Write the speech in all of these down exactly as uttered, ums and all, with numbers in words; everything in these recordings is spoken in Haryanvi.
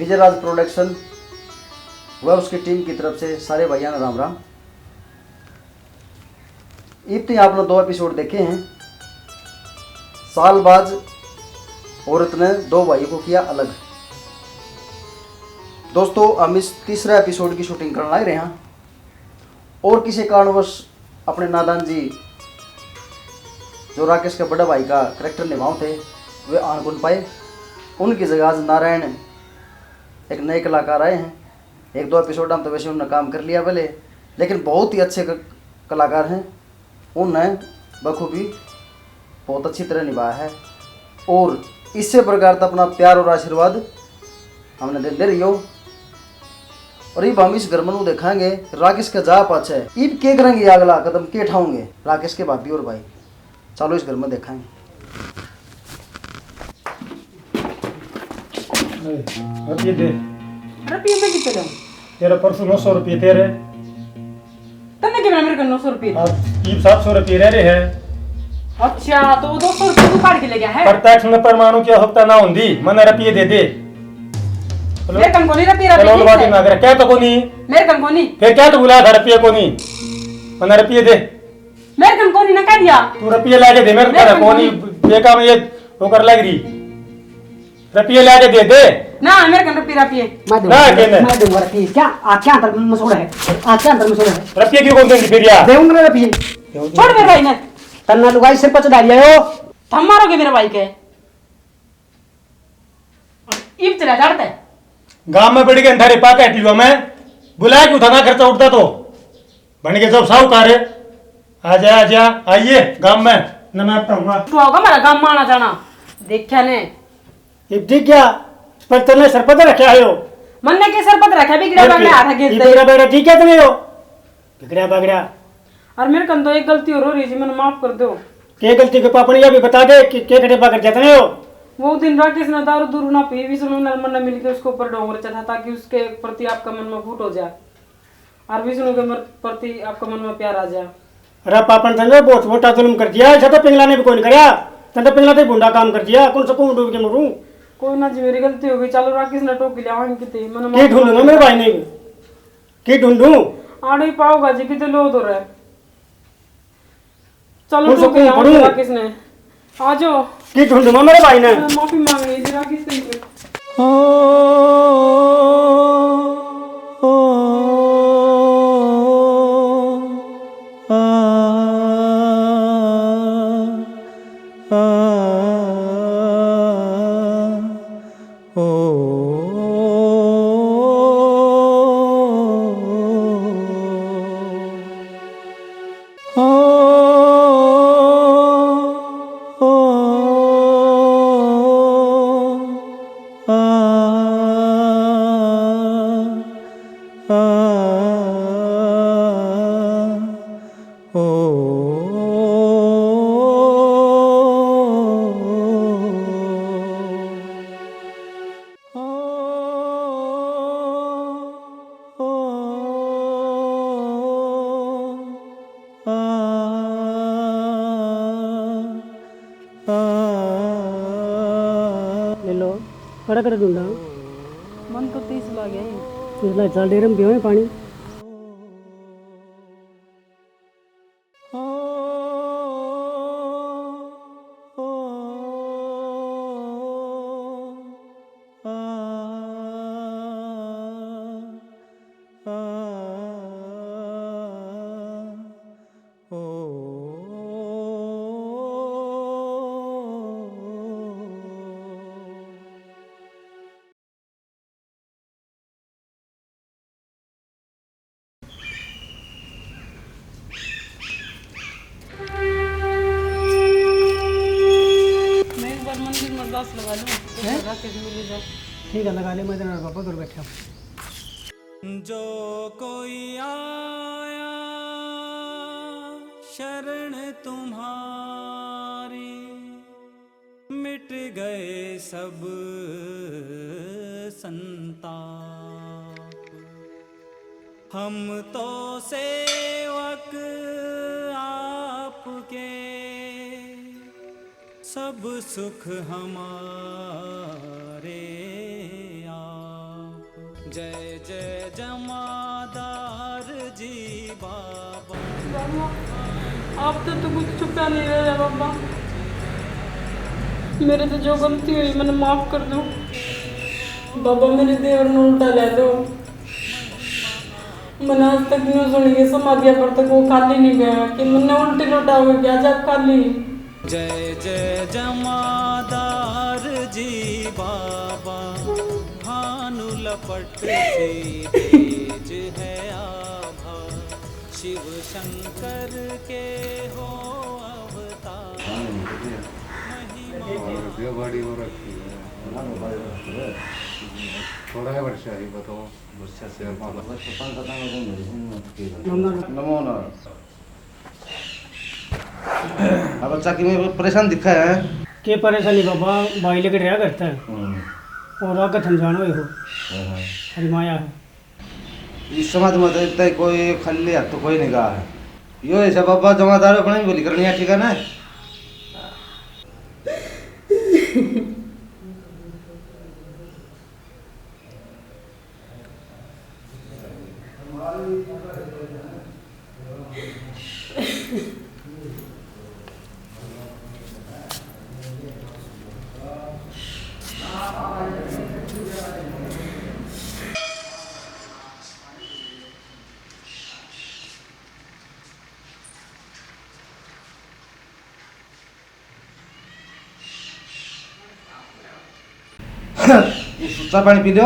विजय राज प्रोडक्शन व उसकी टीम की तरफ से सारे भाइयों ने राम राम। इब तो आपने दो एपिसोड देखे हैं, सालबाज औरत ने दो भाई को किया अलग। दोस्तों, हम इस तीसरा एपिसोड की शूटिंग करने लग रहे हैं और किसी कारणवश अपने नादान जी, जो राकेश के बड़े भाई का करेक्टर निभाव थे, वे आन कौन पाए। उनकी जगह आज नारायण एक नए कलाकार आए हैं। एक दो एपिसोड में तो वैसे उन्होंने काम कर लिया पहले, लेकिन बहुत ही अच्छे क-, कलाकार हैं। उन्हें बखूबी बहुत अच्छी तरह निभाया है और इसे प्रकार का अपना प्यार और आशीर्वाद हमने देते रहियो। और इब हम इस घर में देखांगे राकेश के जा पाछे इब के करेंगे, अगला कदम के उठाओगे राकेश के भाभी और भाई। चलो इस घर में देखांगे। रुपये दे। रुपये मैं कितने दूं? तेरा परसों नौ सौ रुपये तेरे। तन्ने के मेरे को नौ सौ रुपये? हाँ, ये सात सौ रुपये रह रहे हैं। अच्छा, तो वो दो सौ रुपये तू काट के ले गया है? पर टैक्स में परमाणु क्या हफ्ता ना होंदी, मन्ने रुपये दे दे। चलो। मेरे कन कोनी रुपये, चलो, रुपये बात नहीं। ना करे, क्या तो कोनी। मेरे कन कोनी। फिर क्या तो बुलाया था, रुपये कोनी, मन्ने रुपये दे। मेरे कन कोनी ना कह दिया। तू रुपये लाके दे, मेरे मेरे कन कन कोनी, कोनी। बेका में ये वो कर लग रही। रुपये लाके दे दे। ना, मेरे कन रुपये, रुपये। मैं दूंगा, ना, के मैं? मैं दूंगा रुपये। क्या, आ क्या अंदर मसोड़ा है? आ क्या अंदर मसोड़ा है? रुपये क्यों कौन देंगे फिर यार? देऊंगा मैं रुपये। क्यों छोड़ मेरे भाई ने। तन्ना लुगाई सिर पर चढ़ा लिया हो। थम मारोगे मेरे भाई के। इब चला जाते। गांव में बड़ी गंधारे पाका टीवा में बुलाया क्यों था ना, खर्चा उठता तो। बन के सब साहूकार। आजा, आजा, आइए गांव में, न मैं आता हूँ। तू आओगा हमारा गांव में आना जाना, देखा ने। इब ठीक गया, पर तन्ने सर पर रखा है हो। मन्ने के सर पर रखा, बिगड़ा और बागड़ा क्या? हाथ गेर ये दे। बिगड़ा बागड़ा ठीक है तन्ने हो? बिगड़ा बागड़ा। और मेरे कन तो एक गलती और हो रही जी, मैंने माफ कर दो। के गलती के पापन, ये भी बता दे कि के कटे बागर जतने हो? वो दिन राकेश ने दारू दूरू ना पी, विष्णु ने मन्ने मिलके उसके ऊपर ढोंग रचा था, ताकि उसके प्रति आपका मन में फूट हो जाए और विष्णु के मर-, प्रति आपका मन में प्यार आ जाए। अरे पापन, तन्ने बहुत मोटा जुल्म कर दिया, ऐसा तो पिंगला ने भी कोई नहीं करया। तन्ने पिंगला तो भूंडा काम कर दिया, कौन सा कुआं डूब के मरूं? कोई ना जी, मेरी गलती हो गई। चलो राकेश ने टोक लिया, हम किते, मैंने के माफ ढूंढूंगा कर मेरे दिया। भाई ने, के ढूंढूं? आड़े ही पाओगा जी, किते लो दो रहे। चलो, कौन सा टोक लिया, कुआं पड़ूं? राकेश ने। आ जाओ। के ढूंढूंगा मेरे भाई ने? मैं माफी मांग रही थी राकेश से। ले लो, कड़ा कड़ा ढूंढा। मन तो तीस लागे। तीस लाग, चल डेरे में पियो पानी। मैं एक बार मंदिर में अरदास लगा लूं, तो हैं? राकेश मिल जाए। ठीक है, लगा ले, मैं तेरा पापा उधर बैठा हूँ। जो कोई आया शरण तुम्हारी, मिट गए सब संताप। हम तो सेवक आपके, सब सुख हमारे आप। जय जय जमादार जी बाबा। बाबा, आप तो, तो कुछ छुपा नहीं रहे बाबा। मेरे तो जो गलती हुई, मैंने माफ कर दो बाबा। मेरे देवर ने उल्टा ले लो। मैंने आज तक न्यू सुनी कि समाधियां पर तक वो खाली नहीं गया, कि मैंने उल्टी लौटा हुआ गया जब खाली। जय जय जमादार जी बाबा, भानु लपट सी तेज है आभा, शिव शंकर के हो अवतार। और ये बड़ी हो रखी है। थोड़ा है वर्षा ही बताओ। वर्षा से पाँच सात साल हो गए मेरे को। नमो नारायण। अब बच्चा कि मैं परेशान दिखा है। के परेशानी बाबा, भाई लेकर रहा करता है। हम्म। और आगे थम जानो ही हो। हाँ, हाँ। हरी माया है। इस समाज में तो इतना ही कोई खाली हाथ तो कोई नहीं गया है। यो ऐसा बाबा जमादार अपने ही बोली करनी है, ठीक है ना? ये सुच्चा पानी पी लो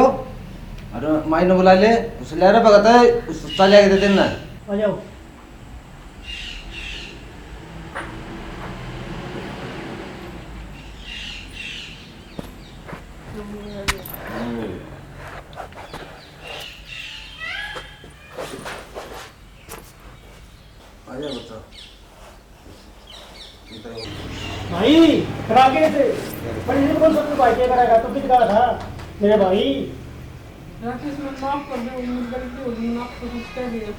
और माई ने बुला ले, उसे ले रहा भगत है, उस सुच्चा ले आके दे देना। आ जाओ। आ जा बच्चा। भाई, राकेश, बड़ी से कौन सा भाई के करेगा? तू कित कहा था मेरे भाई? राकेश, मैं माफ कर दे, मेरी गलती हो गई, मैंने आपको कुछ कह दिया।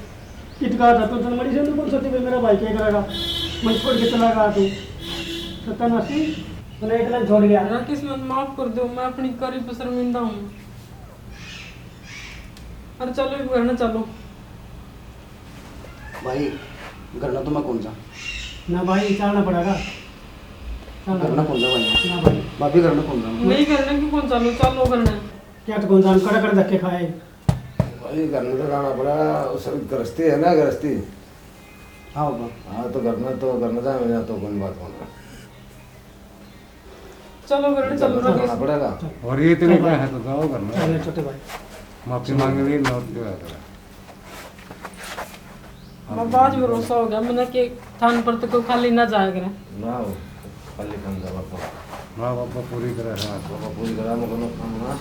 कित कहा था तू? मणि से कौन सा भाई मेरा भाई के करेगा? मैं छोड़ के चला गया तू। सत्यानाशी, मैंने एक लाइन छोड़ गया। राकेश, मैं माफ कर दो, मैं अपनी करी पर शर्मिंदा हूँ। अरे चलो, एक घर ना चलो। भाई, घर ना तो मैं कौन जा। ना भाई, चलना पड़ेगा। चलना घर ना पड़ेगा। कौन जा भाई। ना भाई। भाभी, घर ना कौन जा। नहीं, घर ना क्यों कौन चलो, चलो घर ना। क्या तो कौन जा, कड़ा कड़ा धक्के खाए। भाई, घर ना तो जाना पड़ा, उस गृहस्थी है ना, गृहस्थी। हाँ बाबा। हाँ, तो घर ना तो, घर ना जा, मैं तो कोई बात कौन। चलो घर, चलो चलो, राकेश। जाना पड़ेगा। और ये इतने चलो। क्या है तो जाओ घर में। चलो छोटे भाई। माफी मांग ली, लौट के आ गया। बाबा, आज भरोसा हो गया मैंने कि थान पर तो कोई खाली ना जाया करे। ना हो, खाली खान जा बाबा। हाँ बाबा, पूरी तरह से। बाबा, पूरी तरह में कोनो काम ना।